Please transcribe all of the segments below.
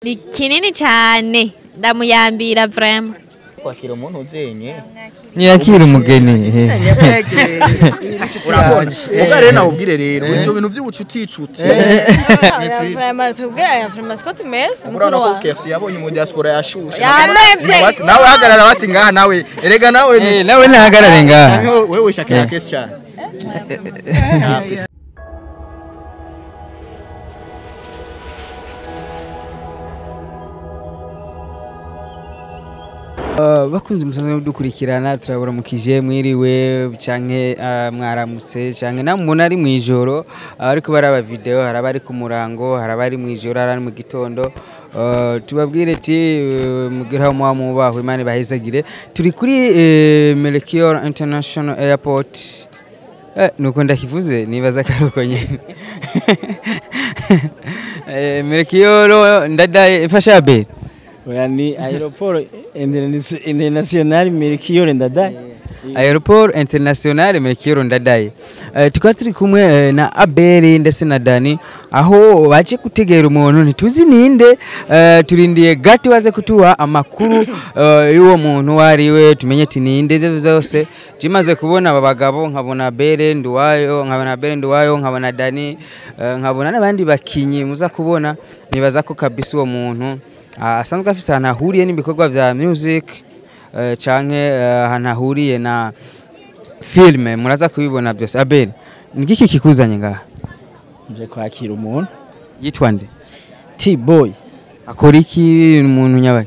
Ni kinini cyane ndamuyambira vraiment. Kwakira umuntu uzenye Ntiyakira umugeni. Urabona muga rero nawubwire rero ivyo bintu vy'ubucuti cuti. Vraiment tubwire vraiment siko tumeze. Urabona ko Kersi yabonye mu diaspora yashushe. Yamevye. Nawe hagarara basi ngaha nawe erega nawe Eh, nawe ntahagarare ngaha. Wewe shakira Kersi cyane. Bakunze musanzwe mudukurikirana, turaburamukije mwiriwe canke mwaramutse canke namubona ari mwijoro, ariko baraba video hari abari ku murango, hari abari mwijoro, hari mu gitondo. Tubabwire ati mugire aho muba mubahwe, Imana ibahezagire. Turi kuri Melchior International Airport. Nuko ndakivuze nibaza karuko nyene. Melchior Ndadaye fasha be. Oya ni aeroport international Melchior Ndadaye. Aeroport International Melchior Ndadaye. Tukaba turi kumwe na Abeli ndetse na Dani aho baje gutegera umuntu ntituzi ninde. Turindiye gati baze kutuha amakuru y'uwo muntu wariwe tumenye ati ninde byose. Jimaze kubona aba bagabo nkabona Abeli Nduwayo, nkabona Abeli Nduwayo, nkabona Dani, nkabona n'abandi bakinyi muza kubona, nibaza ko kabisa uwo muntu asanzwe afise ahantu ahuriye n'ibikorwa vya music canke ahantu ahuriye na filme, muraza kubibona byose. Abel, ngiki kikuzanye ngaha? Nje kwakira umuntu yitwa nde? T-Boy. Akora iki umuntu nyabaye?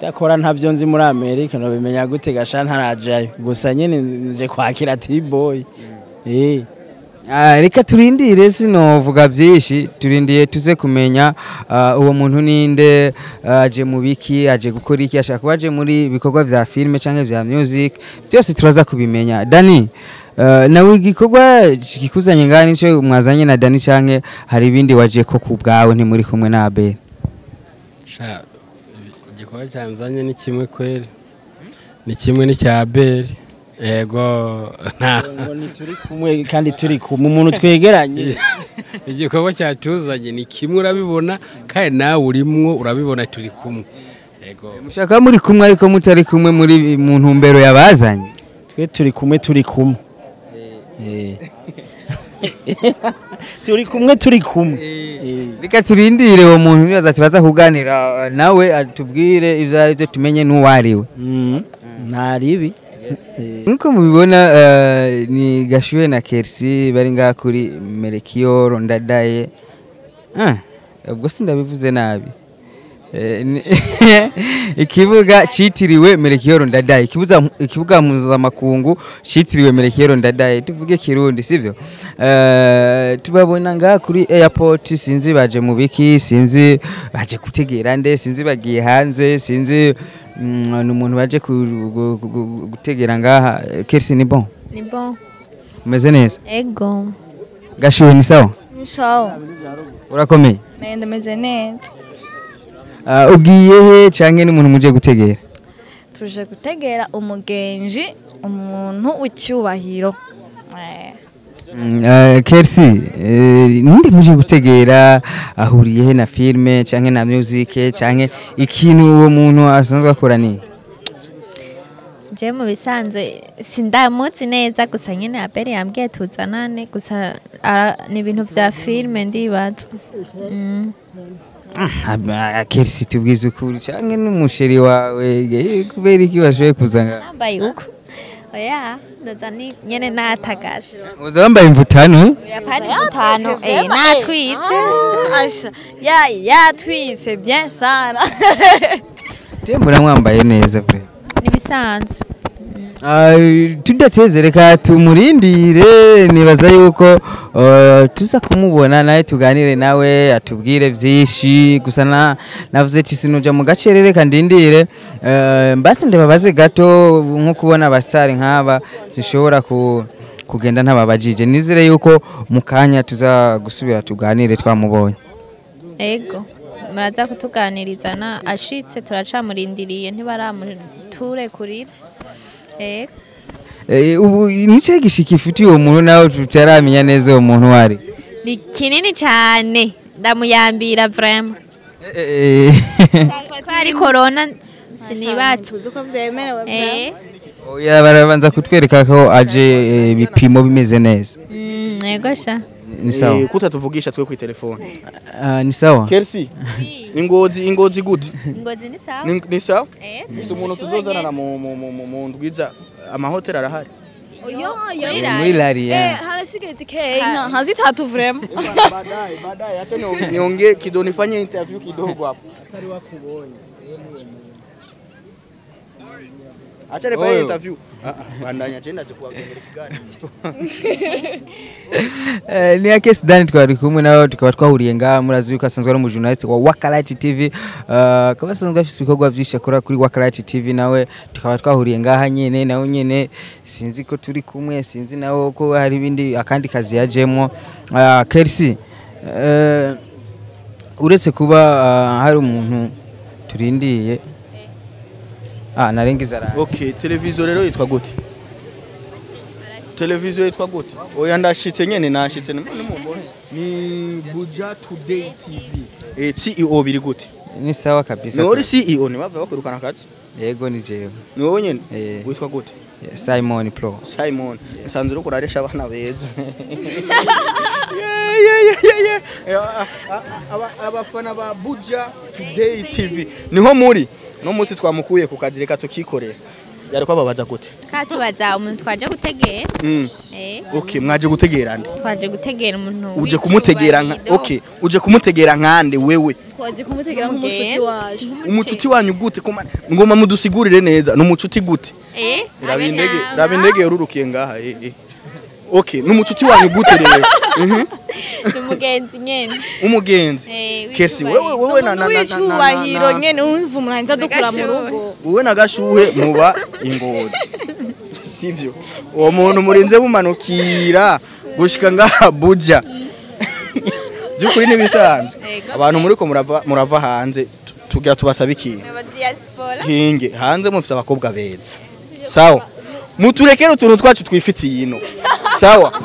Vyakora ntavyo nzi muri Amerika no bimenya gute gasha ntarajayo. Gusa nyene nje kwakira T-Boy. Reka turindire, sinovuga byinshi, turindiye tuze kumenya uwo muntu ninde, aje mu biki, aje gukora iki, ashaka kuba aje muri bikorwa vya filme canke vya music, byose turaza kubimenya. Dani, nawe igikorwa kikuzanye ngaha nico mwazanye na Dani canke hari ibindi waje ko kubwawe ntimuri kumwe na Abel? Sha, igikorwa cyanzanye ni kimwe kweli, ni kimwe n'icya Abel. Ego nta turi kumwe kandi turi kumwe umuntu twegeranye. Igikorwa cyatuzanye ni kimwe urabibona kandi nawe urimwo urabibona turi kumwe. Ego mushaka muri kumwe ariko mutari kumwe muri mu ntumbero yabazanye. Twe turi kumwe turi kumwe. Turi kumwe turi kumwe. Reka turindire uwo muntu nibaza tubaza kuganira nawe atubwire ivyo ari byo tumenye n'uwariwe. Ntaribi. Nkuko mubibona ni Gashuhe na Kersi bari ngaha kuri Melchior Ndadaye. Ubwo sindabivuze nabi. Ikibuga citiriwe Melchior Ndadaye, ikibuga mpuzamakungu citiriwe Melchior Ndadaye, tuvuge Kirundi sivyo? Tubabona ngaha kuri airport, sinzi baje mu biki, sinzi baje gutegera nde, sinzi bagiye hanze, sinzi n'umuntu baje gutegera ngaha. Kersi ni bon? Ni bon. Umeze neza? Ego. Gashuhe ni sawa? Ni sawa. Urakomeye? Ndameze neza. Ugiye he canke n'umuntu muje gutegera? Tuje gutegera umugenji, umuntu w'icyubahiro. Kersi, ninde muje gutegera, ahuriye he na filme canke na music canke ikintu uwo muntu asanzwe akora ni? Je mu bisanzwe sindamutse neza gusa nyene Abel yambwiye tuzanane gusa ni ibintu vya filme ndibaza. Kersi tubwize ukuri canke n'umusheri wawe kubera iki washoboye kuza ngaha? Nambaye uko. Oya, ndaza ni nyene natagase. Uza wambaye imvutano? Oya pani imvutano, natwitse. Asha, ya yatwitse bien sana. Tembura mwambaye neza pre. Nibisanzwe. Tudatevye reka tumurindire, nibaza yuko tuza kumubona nawe tuganire nawe atubwire vyinshi. Gusa navuze ati sinuja mu gacerere reka ndindire, mbasi ndababaze gato nko kubona abasare nk'aba zishobora kugenda ntababajije. Nizere yuko mukanya tuza gusubira tuganire twamubonye. Ego muraza kutuganiriza na ashitse turacamurindiriye ntibaramuturekurira. Ubu nice gishikifitiye uwo muntu nawe tutaramenya neza uwo muntu wari. Ni kinini cyane ndamuyambira vraiment. Ko ari corona sinibatse. Tuzi ko byemerewe. Oya, barabanza kutwereka ko aje ibipimo bimeze neza. Yego sha. Ni sawa. Kutatuvugisha twe kuri telefone. Ni sawa. Kersi, ingozi gute? Ngozi ni sawa. Ni sawa? Eh. Si umuntu tuzozanana mu ndwiza, amahoteli arahari. Oyo. Muri lari. Harasigaye itike nka zitatu vraiment. Baadaye acha niongee kidogo, nifanye interview kidogo hapo. Acha nifanye interview. Bandanya tena kuwazongera kiganiro. Ni Akes Dani twari kumwe nawe, tukaba twahuriye ngaha. Murazi yuko asanzwe ari umujournalist wa Wakalite TV, akaba asanzwe afise ibikorwa vyinshi akora kuri Wakalite TV. Nawe tukaba twahuriye ngaha nyene, nawe nyene sinzi ko turi kumwe, sinzi nawe ko hari ibindi akandi kazi yajemwo. Kersi, uretse kuba hari umuntu turindiye, narengiza ara. Okay, televiziyo rero yitwa gute? Televiziyo yitwa gute? Oya, ndashitse nyene, nashitse nimubone. Ni Buja Today TV. CEO biri gute? Ni sawa kabisa. Ni uri CEO, ni bava bakwirukana akazi? Yego, ni jewe. Ni wowe nyene? Eh. Witwa gute? Simon Pro. Simon, nsanzwe uriko uraresha abana beza. Yeah. Abafana ba Buja Today TV niho muri no munsi twamukuye ku kazi, reka tukikorera. Yariko ababaza gute? Katubaza umuntu twaje gutegera. Okay, mwaje gutegera nde? Twaje gutegera umuntu. Uje kumutegera nka, okay, uje kumutegera nkande wewe? Twaje kumutegera nk'umushuti wacu. Umucuti wanyu gute? Ngoma mudusigurire neza, ni umucuti gute? Raba indege yorurukiye ngaha. Okay, ni umucuti wanyu gute rero? Ni umugenzi nyene. Umugenzi. Kesi, wewe na w'icyubahiro nyene, urumva umuntu arinze dukura mu rugo. Wewe na Gashuhe muba ingozi, sivyo? Uwo muntu murinze mumanukira gushika ngaha Buja, by'ukuri n'ibisanzwe abantu muriko murava hanze, tugira tubasaba ikintu. Aba diaspora. Hinge hanze mufise abakobwa beza, sawa? Muturekere utuntu twacu twifitiye ino, sawa?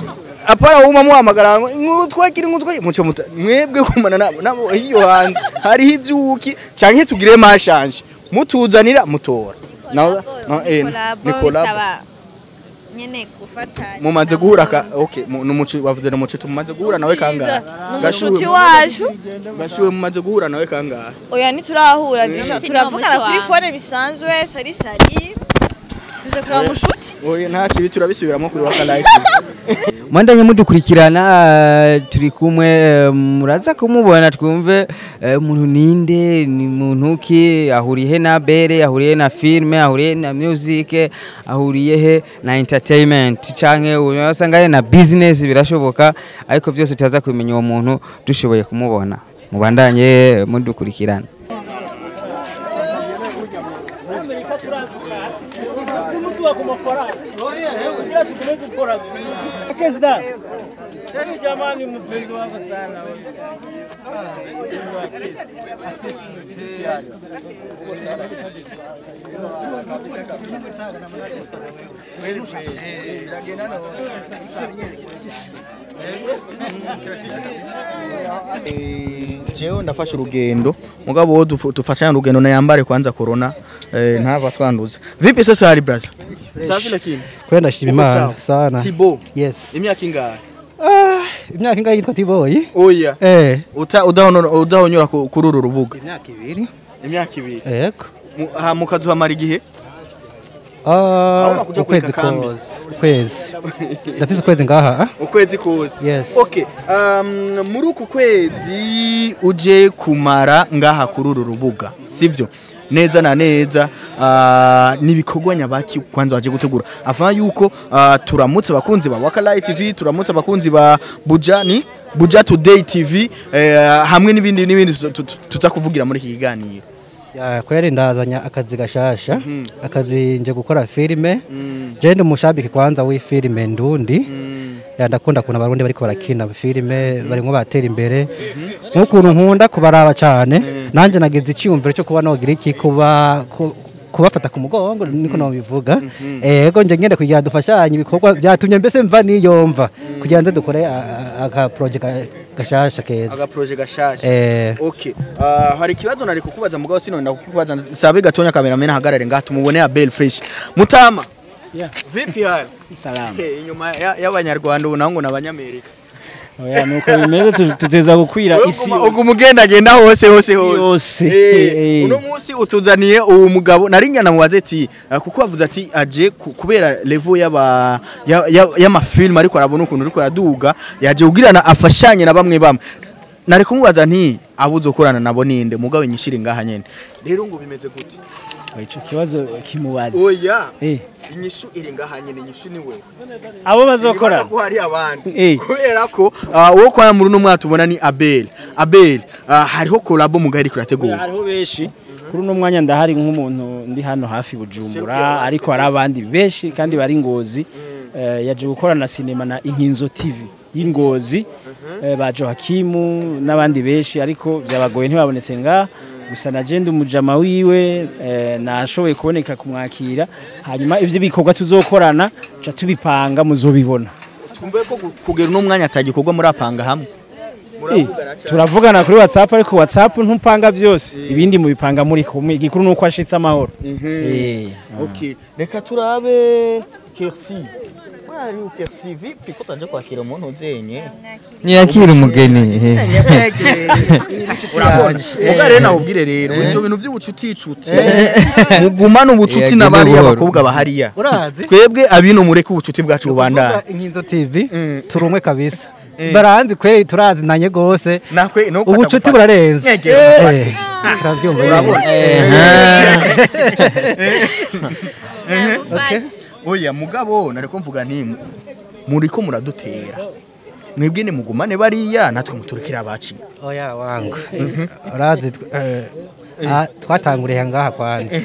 Apara wuma muhamagara ngo ngutwakiri ngutwakiri, muco mwebwe kumana nabo hiyo hanze hariho ivyuki, canke tugire mashanje mutuzanira mutora. Ni ni collab. Bisaba nyene gufatanya. Mumaze guhura ka, okay, numuci wavuze numuci, tumaze guhura nawe kangahe? N'umushuti wacu. Gashuhe, mumaze guhura nawe kangahe? Oya, ntiturahura disha, Si turavugana ni kuri umunsi phone bisanzwe. Sari sari tuze kureba mushuti. Oya, nta kibi, turabisubiramo kuri Wakalite. Mwandanye mudukurikirana, turi kumwe, muraza kumubona twumve umuntu ninde, ni muntu ki, ahuriye he na Bere, ahuriye na filme, ahuriye na music, ahuriye he na entertainment, canke usanga ari na business, birashoboka, ariko byose turaza kumenya uwo muntu dushoboye kumubona. Mubandanye mudukurikirana. Jamani, mpenzi wangu sana. Jewe ndafashe urugendo, mugabo wo dufatanya urugendo nayambare kwanza corona, ntava twanduza. Vipi sasa hali brother? Safi, lakini Kwenda, ndashima Uko Imana sawa? sana. Tibo. Yes. Imyaka ingahe? Imyaka ingahe yitwa Tiboyi? Oya. Eh. Udahonyora kuri uru rubuga. Imyaka 2. Imyaka 2. Yego. Ha mukazuhamara igihe? Ah, kuja ukwezi kureka kambi. kose. Ukwezi. Ndafise ukwezi ngaha. Ukwezi kose. Yes. Okay. Muri uku kwezi uje kumara ngaha kuri uru rubuga, sivyo? Neza na neza, nibikorwa nyabaki kwanza waje gutegura? Avant yuko turamutse abakunzi ba Wakalite TV, turamutse abakunzi ba Buja, ni Buja Today TV, hamwe n'ibindi n'ibindi tuza kuvugira muri iki kiganiro. Ya, kweri ndazanya akazi gashasha. Akazi nje gukora filime. Je ndi umushabiki kwanza w'ifilime ndundi. Ya, ndakunda kuntu abarundi bariko barakina filime, barimwo batera imbere. Nk'ukuntu nkunda kubaraba cyane, nanjye nagize icyiyumviro cyo kuba nogira iki kuba kubafata ku mugongo, niko nobivuga. Ego, nje ngende kugira dufashanye ibikorwa byatumye mbese mva niyomva kugira nze dukore aka project. gashasha keza. Aga projet gashasha. Okay. Hari ikibazo nari kukubaza mugabo sinonda kukubaza, sabe gatonya cameraman hagarare ngaha tumubone Abel Fresh. Mutama. Yeah. Vipi hali? Salama. Inyuma y'abanyarwanda ubu naho ngo n'abanyamerika. Oya nuko bimeze, tuteza gukwira isi. Ugumugenda genda hose hose hose. Hose. Uno munsi utuzaniye uwo mugabo narinyana mubaze ati kuko bavuze ati aje kubera level y'aba y'amafilm ariko arabona ukuntu ariko yaduga yaje kugirana afashanye na bamwe bamwe. Nari kumubaza nti abuzokorana nabo ninde mugabo nyishiri ngaha nyene. Rero ngo bimeze gute? Ico kibazo kimubaze. Oya. Inyishu iri ngaha nyene, inyishu ni wewe. Abo bazokora ko hari abandi. Kubera ko wo kwa muri no mwatubona ni Abel. Abel hariho collab mugari kurategura. Hariho benshi. Kuri uno mwanya ndahari nk'umuntu ndi hano hafi Bujumbura, ariko hari abandi benshi kandi bari Ngozi. Yaje gukora na sinema na Inkinzo TV y'Ingozi, ba Joakimu n'abandi benshi, ariko byabagoye ntibabonetse nga. Gusa na je ndi umujama wiwe, nashoboye kuboneka kumwakira, hanyuma ivyo bikorwa tuzokorana ca tubipanga muzobibona. Twumve ko kugera uno mwanya atagikorwa murapanga hamwe. Turavugana kuri WhatsApp, ariko WhatsApp ntupanga byose, ibindi mubipanga muri kumwe. Igikuru nuko ashitse amahoro. Okay, reka turabe Kersi. Wari Kersi vipi ko tanje kwakira umuntu uzenye? Niyakira umugeni. Urabona. Muga rero nawubwire rero ivyo bintu by'ubucuti icuti. Mugumana ubucuti nabari abakobwa bahariya. Twebwe abino mureke ubucuti bwacu bubandana. Inkinzo TV turumwe kabisa. Baranzi kweri turazinanye gose. Ubucuti burarenze. Turabyumva. Urabona. Okay. Oya mugabo nariko mvuga nti muriko muradutera. Mwebwe ni mugumane bariya natwe muturukira abaci. Oya wangu. Urazi twatanguriye ngaha kwanza.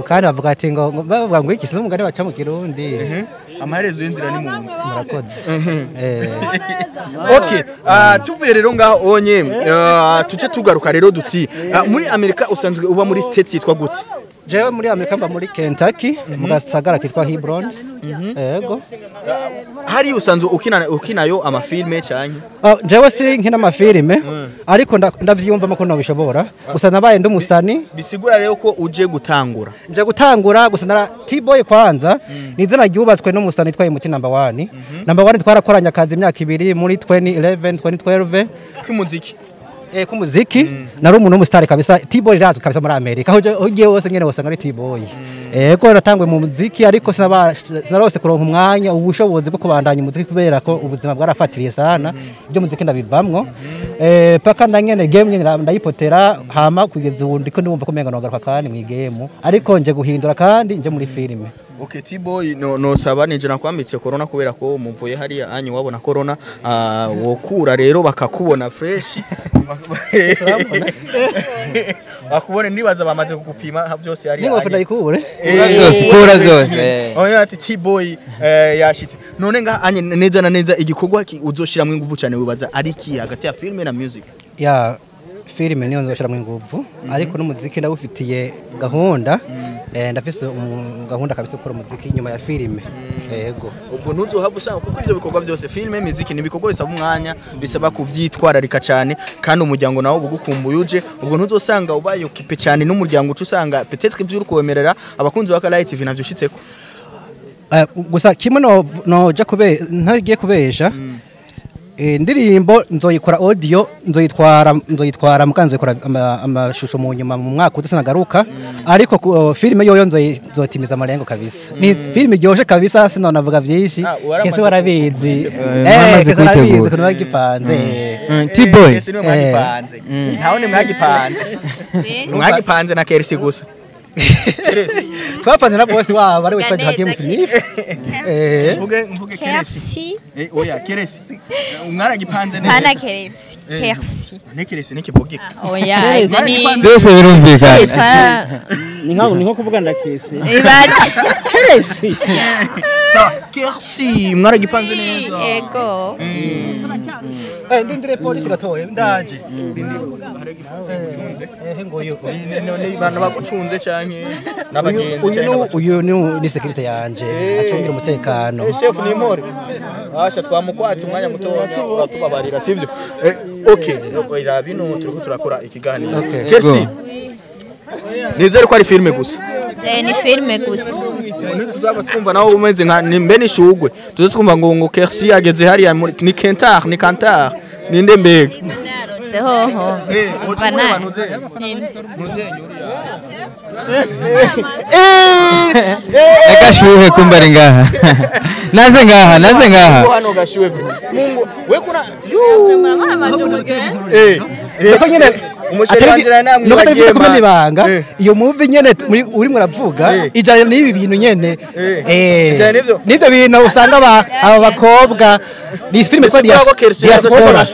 Kandi bavuga ati ngo bavuga ngo iki sinumugani baca mu Kirundi. Amaherezo y'inzira ni mu nzu. Murakoze. Okay, tuvuye rero ngaho onye tuce tugaruka rero duti muri Amerika usanzwe uba muri state yitwa gute? Jewe muri Amerika mba muri Kentucky mu gasagara kitwa Hebron. Yego. Hari usanzwe ukinayo amafilme cyane? Jewe si nkina amafilme ariko ndavyumva ko nobishobora. Gusa nabaye ndi umusani. Bisigura rero ko uje gutangura. Nje gutangura gusa nara T-Boy kwanza ni izina ryubatswe n'umusani twaye muti number 1. Number 1 twarakoranye akazi imyaka ibiri muri 2011 2012 k'umuziki. K'umuziki nari umuntu w'umustar kabisa. T-Boy irazwi kabisa muri Amerika, aho ugiye hose nyene wasanga ari T-Boy. Ego natangwe mu muziki ariko sinarose kuronka umwanya ubushobozi bwo kubandanya umuziki kubera ko ubuzima bwarafatiriye sana. Ibyo muziki ndabivamwo. Paka ndanyene game nyene ndayipotera hama kugeza ubu ndiko ndumva ko menga nogaruka kandi mu game, ariko nje guhindura kandi nje muri filime. Okay, T-Boy no saba nije nakwambitse corona kubera ko muvuye hariya anyu wabona corona wokura rero bakakubona fresh. Bakubone ndibaza bamaze kugupima byose hariya. Ningo ndayikure. Byose kura byose. Oya ati T-Boy yashitse. None nga anye neza na neza igikorwa uzoshiramwe ingufu cyane wibaza ari ki hagati ya filme na music? Ya filime niyo nzoshiramwe ingufu, ariko n'umuziki ndawufitiye gahunda. Ndafise gahunda kabisa gukora umuziki nyuma ya filime. Yego. Ubwo ntuzohava usanga kuko ivyo bikorwa byose filme muziki ni bikorwa bisaba umwanya, bisaba kuvyitwararika cyane kandi umuryango nawo ubugukumbuye uje, ubwo ntuzosanga ubaye occupé cyane n'umuryango uca usanga peut-être ivyo uri kuwemerera abakunzi ba Light TV navyo ushitseko. Gusa kimwe no ja kube ntagiye kubesha. Indirimbo nzoyikora audio nzoyitwara mukanzo ikora amashusho mu nyuma mu mwaka udasinagaruka, ariko filime yoyo nzotimiza amarengo kabisa. Ni filime iryoshe kabisa, sinonavuga byinshi kese warabizi. Kese warabizi kuno bagipanze. T-Boy kese niwe mwagipanze. Ntawe ni mwagipanze. Mwagipanze na Kersi gusa. Twapanze na boss wabo ari witwa Hakim Smith. Mvuge Kersi. Oya Kersi. Mwaragipanze neza. Pana Kersi. Kersi. Ne Kersi ni kivugika. Oya ni byose birumvikana. Ni nko kuvuga ndakese. Kersi. Sawa Kersi mwaragipanze neza. Ego. Ndindire polisi gatoye ndaje. Ngoyo. Ni bantu bagucunze canke nabagenzi canke uyu ni security yanje acungira umutekano. Chef ni impore. Asha twamukwatse umwanya muto uratubabarira sivyo? Okay, ira bino turiko turakora ikiganiro. Kersi. Nizere ko ari filme gusa. Ni filme gusa. Ntituzaba twumva nawe umeze nka nimbe nishugwe. Tuze twumva ngo Kersi ageze hariya ni Kentar, ni Kantar. Ninde mbega? Hoho. Agashuhe kumbari ngaha. Naze ngaha, naze ngaha. Hano gashuhe. Mungu, we kuna Nuko nyene nuko atari kumena ibanga iyo movie nyene uri muravuga ijanye n'ibi bintu nyene nivyo bintu usanga aba bakobwa ni filime twa diaspora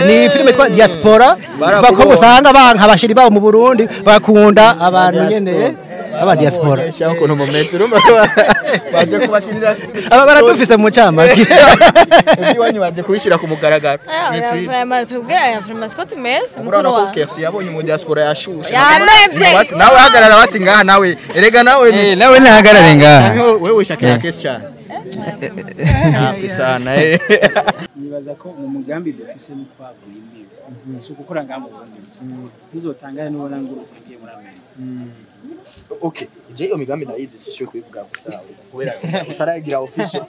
ni filime twa diaspora bakobwa usanga banka abashiri babo mu Burundi bakunda abantu nyene aba diaspora baje kubakinira aba baradufise mu camake iwanyu baje kubishira ku mugaragaro ni filime tubwira filime siko tumeze mukuru wa Kersi yabonye mu diaspora yashushe yamevye nawe hagarara basi ngaha nawe erega nawe nawe ntahagarare ngaha wewe shakira Kersi cyane hafi sana nibaza ko mu mugambi dufise ni kwagura imbibe si ugukora ngaha mu Burundi gusa ntuzotangane n'ubona ngo uzagiye muri Amerika. Okay, je iyo migambi ndayizi sishoye kubivuga gusa kubera utaragira official.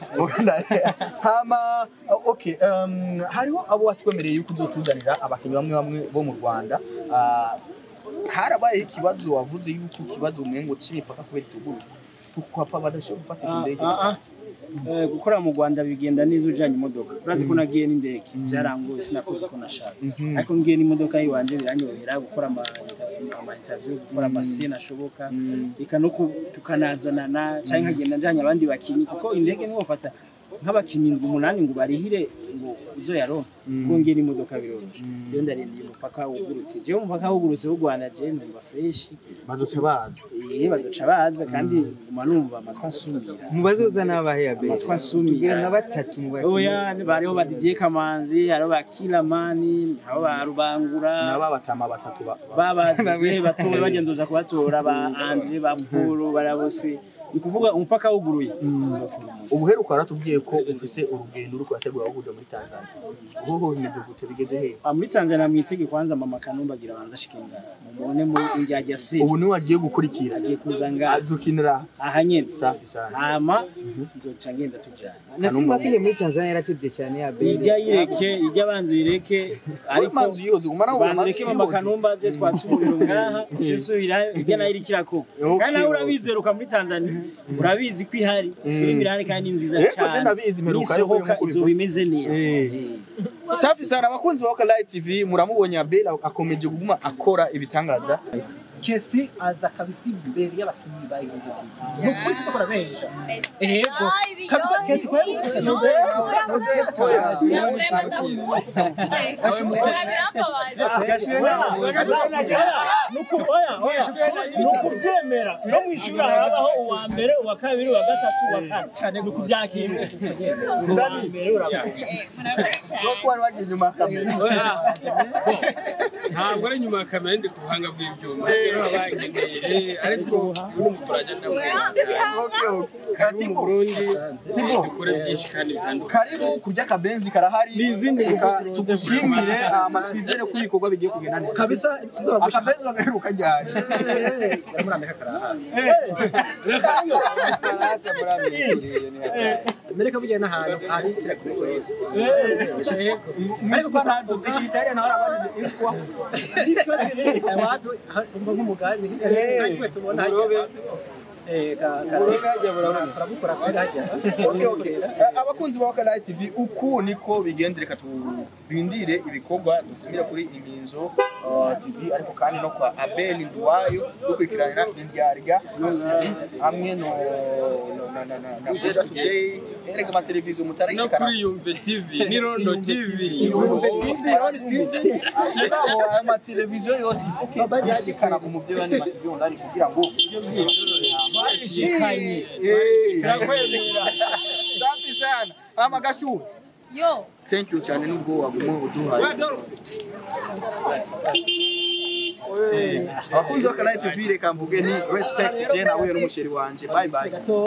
Hama okay, hariho abo watwemereye yuko uzotuzanira abakinyi bamwe bamwe bo mu Rwanda. Harabaye ikibazo wavuze yuko ikibazo umengo c'imipaka kubera ituguru. Kuko apa badashobora gufata indege. Gukora mu Rwanda bigenda neza ujanye imodoka. Urazi ko nagiye n'indege byarangoye sinakoze ko nashaka. Ariko ngiye n'imodoka yiwanje biranyorohera gukora ama interview, gukora amascene ashoboka. Eka no tukanazanana canke nkagenda njanye abandi bakinyi kuko indege ntiwofata nk'abakinyi ngo 8 ngo barihire ngo uzoyaronke. Kuko ngiye n'imodoka biroroshye. Rero ndarindiye umupaka wugurutse. Jewe umupaka wugurutse w'u Rwanda je numva fresh. Bazoca baza. Bazoca baza kandi nguma numva amatwi asumira. Mubazoza n'abahe abe. Amatwi asumira. Tugira nka batatu mu bakinyi. Oya bariho ba Didier Kamanzi, hariho ba Kilamani, hariho ba Rubangura. Naba batama batatu ba. Baba Didier batowe bagenzoza kubatora ba Andre ba Paul barabose. Ni kuvuga umupaka wuguruye. Ubuheruka aratubwiye ko ufise urugendo uri kubategura aho kuja muri Tanzania. Ubu bimeze gute bigeze he? Muri Tanzania mwitege kwanza mama Kanumba agira banza shikenga. Mubone mu injyajya se. Ubu niwe agiye gukurikira. Agiye kuza nga. Azukinira. Aha nyene. Safi sana. Hama nzoca ngenda tujana. Kanumba kile muri Tanzania yaratubye cyane ya be. Ijya yireke, ijya banzu yireke ariko manzu yoze umara ubu mama Kanumba ze twatse umuriro ngaha. Jesubira ijya nayo irikira koko. Kandi nawe urabizeruka muri Tanzania. Urabizi ko ihari filime irahari kandi nziza cyane. Ndabizi mperuka yo izo bimeze neza. Safi sana abakunzi ba Light TV muramubonye Abel akomeje kuguma akora ibitangaza. Kesi aza kabisa imbere y'abakinyi ba Inkinzo TV. Nukuri sinakora benja. Yego. Kabisa Kesi kwa nukubyemera no mwishura habaho uwa mbere uwa kabiri uwa gatatu uwa kane cyane nukubyakira. Ntabwo ari nyuma ya kamera ndi kuhanga bw'ibyuma ariko uyu muturage ndamwe mu Burundi dukore byinshi kandi bitandukanye. Karibu kurya kabenzi karahari tugushimire amatwizere ko ibikorwa bigiye kugenda neza kabisa. Akabenzi bagaheruka ryari muri Amerika karahari. Amerika bugiye n'ahantu hari kira kuri yose. Ariko kwa ntabwo sekretariya nawe abandi iswa abantu tumva nk'umugani tubona abakunzi ba Light TV uku niko bigenze. Reka tubindire ibikorwa dusubira kuri Inkinzo TV ariko kandi no kwa Abel Nduwayo dukurikiranira indyarya hamwe no na Buja Today erega ama televiziyo mutarayishikana no kuri Yumve TV ni Rondo TV Yumve TV Rondo TV ama televiziyo yose ifuke ishikana ku muvyo bandi ma TV online kugira ngo barishikanye. Safi sana. Ama gashu. Yo. Thank you cyane nubwo waguma uduhaye. Abakunzi ba Light TV reka mvuge ni respect je nawe n'umusheri wanje. Bye bye.